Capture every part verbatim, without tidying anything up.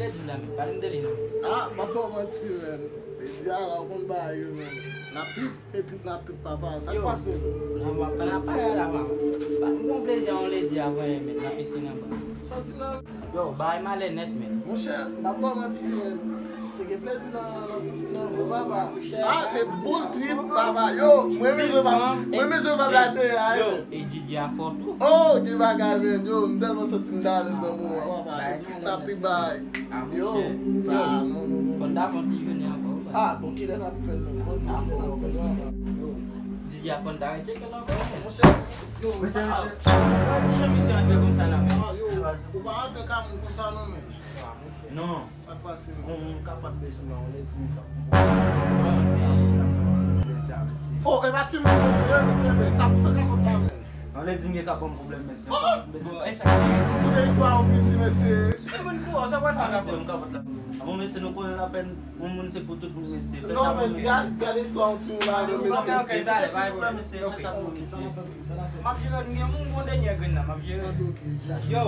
Ledi la, men, pale m de li, non. Ah, m ap ba w manti, men. Ledi a la, ou konn bagay yo, men. N ap trip, e trip, n ap trip, papa. Sa k pase, men? Nan, m ap, nan, pale la, man. M gon plezi a yon ledi a, men, nan pisin anba. Sòti nan. Yo, bagay malè nèt, men. Monchè, m ap ba w manti, men. Te gen plezi nan, nan pisin nan, vre, papa. Ah, se boul trip, papa. Yo, mwen menm, mwen menm, mwen menm, mwen menm, la te a, yo. E Didi a fò tou. Oh, gen bagay, men. Yo, m tèlman santi m alèz nan moman, papa. E trip, n ap trip, bagay. Yo, sa, non, non, non. Fò n ta fè yon ti jounen ankò, wi. Ah, bon, kilè n ap fè l ankò? Kilè n ap fè l ankò? Yo. Didi a fò n ta retcheke l ankò, men. Monchè, yo, men sa, sa, sa, ki jan misye antre konsa la, men? Ah, yo, ou pa antre ka moun konsa, non, men. Non. Sa k pase, men? Yon moun kapab bezwen mwen, yon lèdi m ka pran pwoblèm, lèdi a, mesye. Oh, e pa ti moun, non, men, men, men, sa pou fè kapòt la, men. Yon lèdi m gen ka ban m pwoblèm, mesye. Oh! Bon, e sa ki gen tou kote istwa ou fiti, mesye. Se moun kou, sa pral fè kapòt. Mesye, m kapòt la. Bon, mesye, nou konnen lapèn yon moun se pou tout moun, mesye. Fè sa pou mesye. Non, men gad, gad istwa yon timoun la, mesye. Ok, ok, talè, pa gen pwoblèm, mesye. Fè sa pou mesye. M ap jere, m gen yon bon dènyè grenn nan, m ap jere. Yo,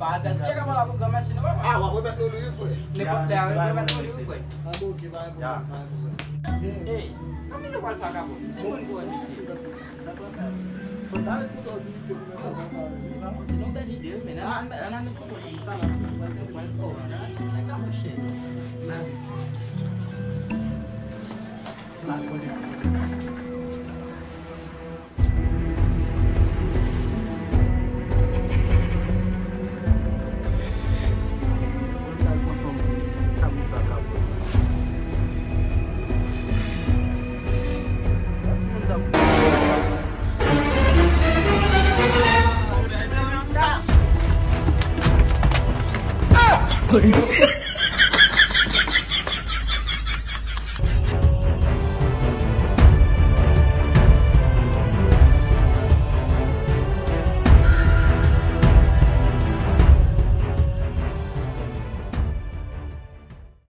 pa gaspiye kapòt la pou granmèsi, non, papa. Ah, w ap remèt nou li, wi, frè. Nenpòt lè, remèt nou li, wi, frè. Ah, bon, ok, pa gen pwoblèm, pa gen pwoblèm. Ey, kòman misye pral fè ak kapòt? Ti moun pou wè misye. Sa pral fè. Fò n ta ret kontan di misye pou sa pral fè. Se yon bèl ide, wi, men ann, ann, ann met kontan di sa la. Pral, pral, oh, sa, sa, monchè.